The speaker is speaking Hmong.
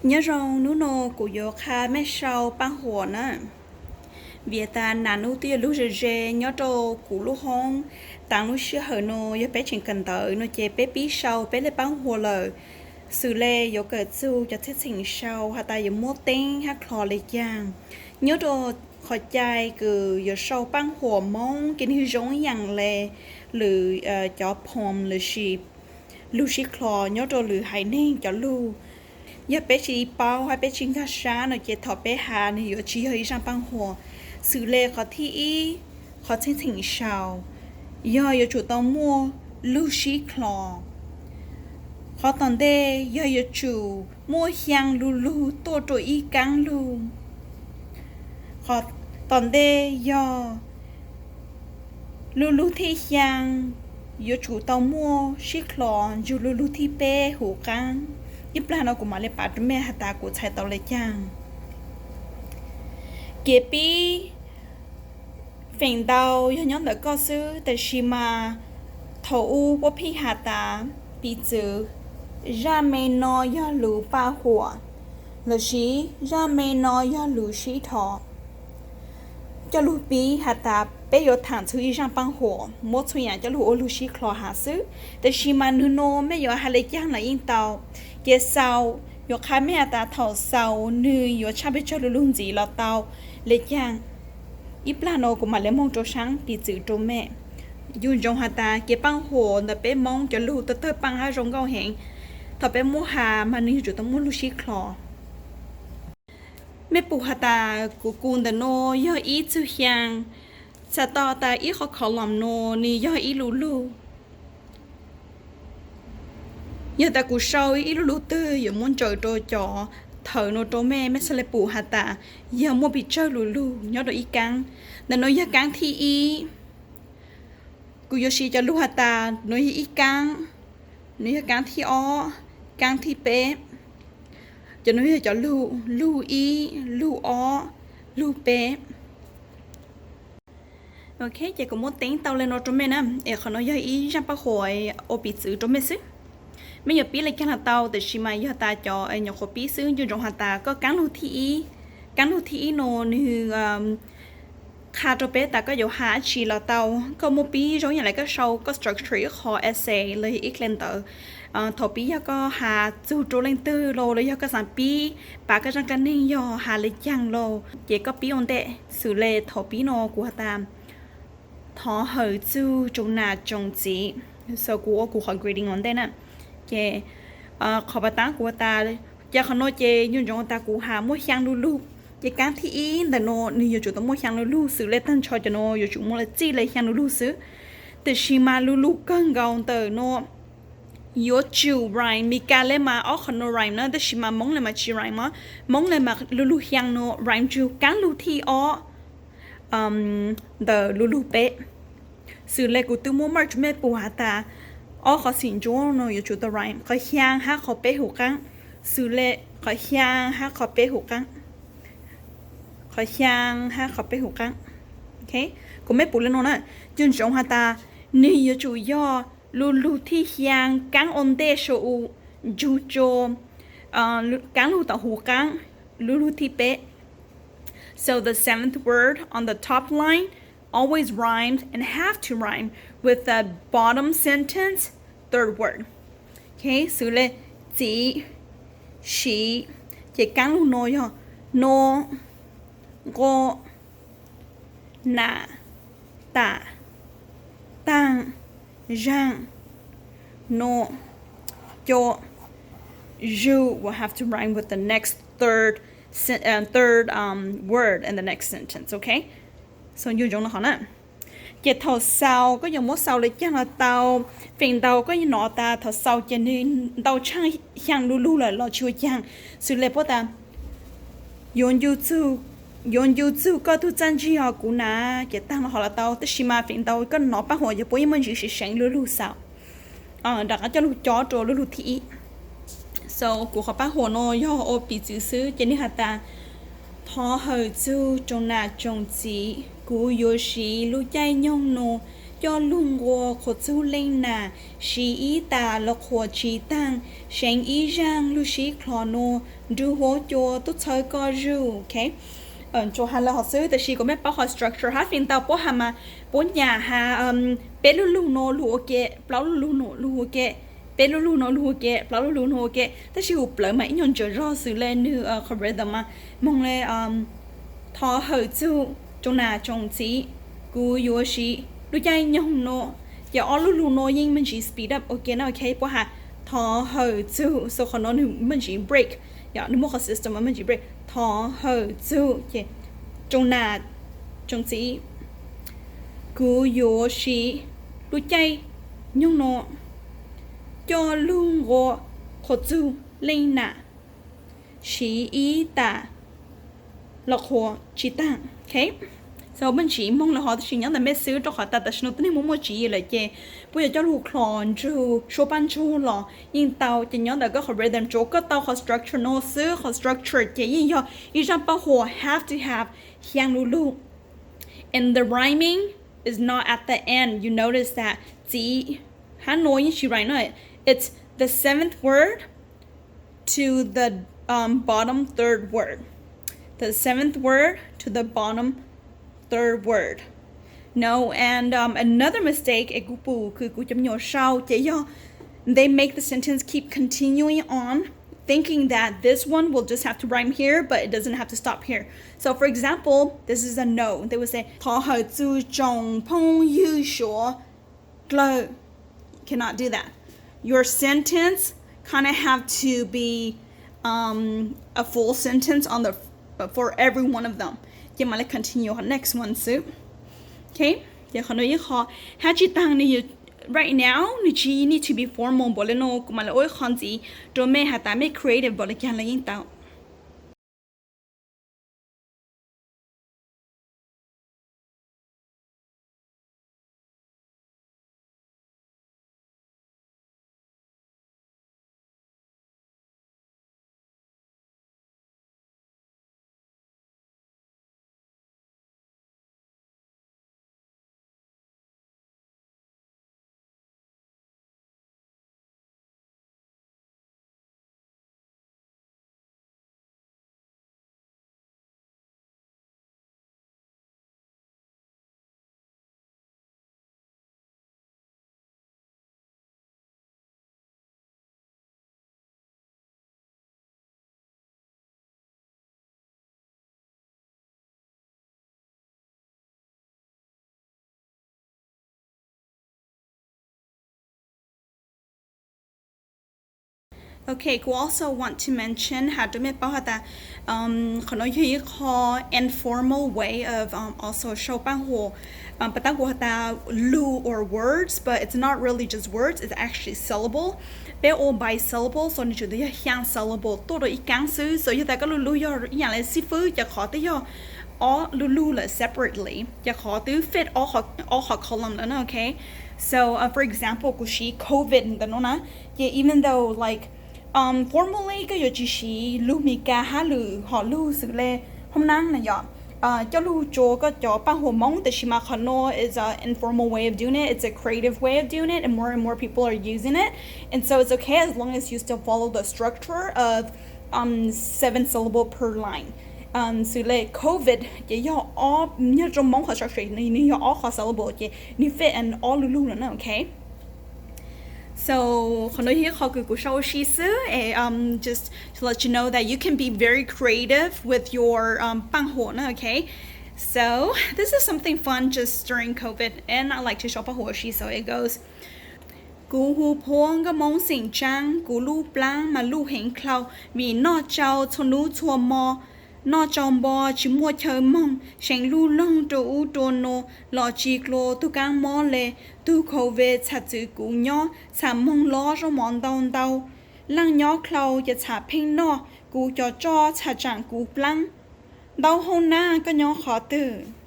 Nyob zoo, hnub no kuv yuav qha mej sau paaj huam na. Vim tas nas nub twb yog lug ze ze nyob rau kuv lub hoob, taam lub sij hawm no yog peb tseem kawm ntawv no ces peb pib sau peb le paab huam lawm. Xws le yuav kawm txug cov txheej txheem sau has tas yuav muab teeb hab khlov le caag. Nyob rau qhov cai kws yuav sau paab huam Moob ces nwg zoo ib yaam le lwm cov poem lossis lug sib khlov nyob rau lwm haiv neeg cov lug. Yog peb tsi paub hab peb tsi nkaag sab no ces thaum peb has nwg yuav tsi yog ib zaaj paab huam. Xws le qhov thib ib, qhov txheej txheem sau, yog yuav tsum tau muaj lug sib khlov. Qhov tom ntej yog yuav tsum muaj xyaa lu lug tuaj rua ib kaab lug. Qhov tom ntej yog lu lug thib xyaa yuav tsum tau muaj sib khlov ntsug lu lug thib peb huv qaab. Ib plag no kuv mam le pav rua mej has tas kuv txhais tau le caag. Kev pib feem ntau yog nyob ntawm koj xwb, tab sis mas thaum ub puab pheej has tas, piv txwv, zaaj me no yog lug paab huam, lossis zaaj me no yog lug sib dhos. Coj lug pib has tas peb yuav thaam txug ib zaaj paab huam, muab txhua yaam coj lug ua lug sib khlov has xwb. Tab sis mas nwg nuav mej yuav has le caag los yeej tau. Ces xaus yuav qha mej has tas thaum xaus nwg yuav tshaj pes tsawg lu lug ntxiv los tau le caag. Ib plag no kuv mam le moog rua saab piv txwv rua mej. Nco ntsoov has tas kev paab huam ntawm peb Moob cov lug tawg tawg paaj hab zoo nkauj heev. Thaum peb muab has mas nwg yuav tsum tau muaj lug sib khlov. Mej pum has tas kuv kws ntawm nuav yog ib txug xyaa, txhais tau tas ib qhov column nuav nwg yog ib lu lug. Yog tas kuv sau ib lu lug twg yuav muab ntsaws rua cov thawv nuav rua mej, mej xaav le pum has tas yog muaj pes tsawg lu lug nyob rua ib kaab. Ntawm nuav yog kaab thib ib. Kuv yuav siv cov lug has tas nuav yog ib kaab, nuav yog kaab thib ob, kaab thib peb. Cov nuav yog cov lug, lug ib, lug ob, lug peb. Ok, ces kuv muab teeb tau le nuav rua mej na, es qhov nuav yog ib zaaj paab huam ua piv txwv rua mej xwb. Mej yuav pib le caag los tau, tab sis mas yog tas cov nyuam qhuav pib xwb, nco ntsoov has tas koj kaab lug thib ib, kaab lug thib ib nuav nwg qha rua peb tas koj yuav has dlaab tsi los tau. Koj muaj pib zoo yaam le koj sau koj structure ib qho essay los yog ib kle ntawv. Thaum pib yog koj has txug rua leej twg lauj, los yog koj xaav pib pav koj zaaj kab neeg yog has le caag lauj, ces koj pib ua ntej. Xws le thaum pib no kuv has tas thov hawm txug tsoom nam tsoom txiv, so kuv ua kuv qhov greeting ua ntej na. Ces qhov pav taab kuv has tas, ces qhov nuav ces nco ntsoov tas kuv has muaj xyaa lu lug. Ces kaab thib ib ntawm nuav nwg yuav tsum tau muaj xyaa lu lug, xws le taag nrho cov nuav yuav tsum muaj le txij le xyaa lu lug xwb. Tab sis mas lu lug kawg nkaus ntawm nuav yuav tsum rhyme. Mis Kas le mas ob qhov nuav rhyme na, tab sis mas Moob le mas tsi rhyme os. Moob le mas lu lug xyaa nuav rhyme ntsug kaab lug thib ob ntawm lu lug peb. Xws le kuv twb muab mark rua mej pum has tas ob qhov xim ntsuab nuav yuav tsum tau rhyme, qhov xyaa hab qhov peb huv qaab. Xws le qhov xyaa hab qhov peb huv qaab, qhov xyaa hab qhov peb huv qaab. Ok, kuv mej pum le nuav na, nco ntsoov has tas nwg yuav tsum yog lu lug thib xyaa kaab ua ntej sau u ntsug rua kaab lug tom huv qaab, lu lug thib peb. So the seventh word on the top line always rhymes and have to rhyme with the bottom sentence, third word. Ok, xws le txiv, siv, ces kaab lug nuav yog nua, nqua, nam, tam, taag, zaaj, nua, cua, zug will have to rhyme with the next third, third word in the next sentence, ok? So nco ntsoov le hov na. Ces thaum xaus koj yuav muab xaus le caag los tau. Feem ntau koj yuav nov tas thaum xaus ces nwg ntau tshaaj xyaa lu lug lawm los tsi ua caag. Xws le puab tas yuav ncu txug koj tug txaj ntsig os kuv na, ces taag le hov los tau. Tab sis mas feem ntau koj nov paab huam yog puab yeej muaj ntsis seev seev lu lug xaus rov qaab coj lug cob rua lu lug thib ib. So kuv qhov paab huam nuav yog ua piv txwv xwb, ces nwg has tas thov hawm txug tsoom nam tsoom txiv, kuv yuav siv lub caij nyoog nuav coj lug nqua qhuas txug leej nam, siv ib tas los qhuas tsis taag, seev ib zaaj lug sib khlov nua, nrug huab cua tub txhawb koj zuj. Ok, tsuas has lawm hov xwb, tab sis kuv mej paub qhov structure hab feem ntau puab has mas puab nyam has peb lub lug nua lug ua ke, plaub lub lug nua lug ua ke, peb lub lug nua lug ua ke, plaub lub lug nua ua ke, tab sis kuv plawv mas ib nyuag ntsaws zog xws le nwg qhov rhythm mas moog le thov hawm txug tsoom nam tsoom txiv, kuv yuav siv lub caij nyoog nua. Ces ob lub lug nua yeej me ntsis speed up ua ke na, ok, puab has thov hawm txug, so qhov nua nwg me ntsis break, yog nwg muaj qhov system me ntsis break, thov hawm txug, ces tsoom nam tsoom txiv, kuv yuav siv lub caij nyoog nua coj lug nqua qhuas txug leej nam, siv ib tas los qhuas tsis taag. Ok, so me ntsis moog lawm hov tab sis nyob ntawm mej xwb rau qhov tas tam sim no tuab neeg muaj muaj tswv yim lawm ces puab yuav coj lug khlov nrug suab paab ntsug los yeej tau. Ces nyob ntawm koj qhov rhythm tsuav koj tau qhov structure nua xwb, qhov structure ces yeej yog ib zaaj paaj huas have to have xyaa lub lug. And the rhyming is not at the end. You notice that txiv hab nua yeej tsis rhyme no. It's the seventh word to the um, bottom third word. The seventh word to the bottom third word. No, and um, another mistake es kuv pum kws kuv cov me nyuam sau ces yog they make the sentence keep continuing on, thinking that this one will just have to rhyme here, but it doesn't have to stop here. So, for example, this is a no. They would say, thov hawm txug tsoom phooj ywg suav dlawg. Cannot do that. Your sentence kind of have to be um, a full sentence on the for every one of them. Ces mam le continue qhov next one xwb. Ok, ces qhov no ib qho hab tsis taag nwg, right now nwg tsis need to be formal npaum le no, kuv mam le ua ib qho ntxiv rua mej has tas mej creative npaum le caag le yeej tau. Ok, kuv also want to mention has rua mej paub has tas, um, qhov no yog ib qho informal way of um, also sau paaj huas, um, puas taab kuv has tas lug or words, but it's not really just words, it's actually syllable. Peb ua bisyllable, so nwg tsuas yog xyaa syllable tuaj rua ib kaab xwb. So yog tas koj lub lug yog ib yaam le xib fwb, ces qhov twb yog ob lub lug lawm separately, ces qhov twb fit ob qhov column lawm na, ok. So uh, for example, kuv siv covid ntawm no na, ces even though like um, formally koj yuav tsis siv lug Mis Kas hab lwm hom lug xws le hoob naab na yom, uh, coj lug tsua koj cov paaj huas Moob, tab sis mas qhov no is a informal way of doing it, it's a creative way of doing it, and more and more people are using it, and so it's okay as long as you still follow the structure of um, seven syllable per line. Um, xws le covid ces yog ob, yog rua Moob qhov structure nwg yog ob qho syllable ces nwg fit in ob lub lug no na, ok. So qhov no yog ib qho kws kuv sau ua si xwb, and um, just to let you know that you can be very creative with your um, paaj huas na, ok. So this is something fun just during covid, and I like to sau paaj huas ua si, so it goes. Kuv hu phua nkauj Moob xeem Tsaab, kuv lub plaab mas luj heev dlhau, vim noj tsau txhua nub txhua mo, noj tsau npo tsis muaj chaw moog, seev luj loog rua ub rua nuav los tsis dlua tug kaab mob le. Tug covid txham txwv kuv nyob, txham moog lob zaub mov ntau ntau. Laaj nyob dlhau ces txham pheej noj, kuv cov tsoj txham tsaam kuv plaab. Ntaub hauj nab koj nyob qhov twg?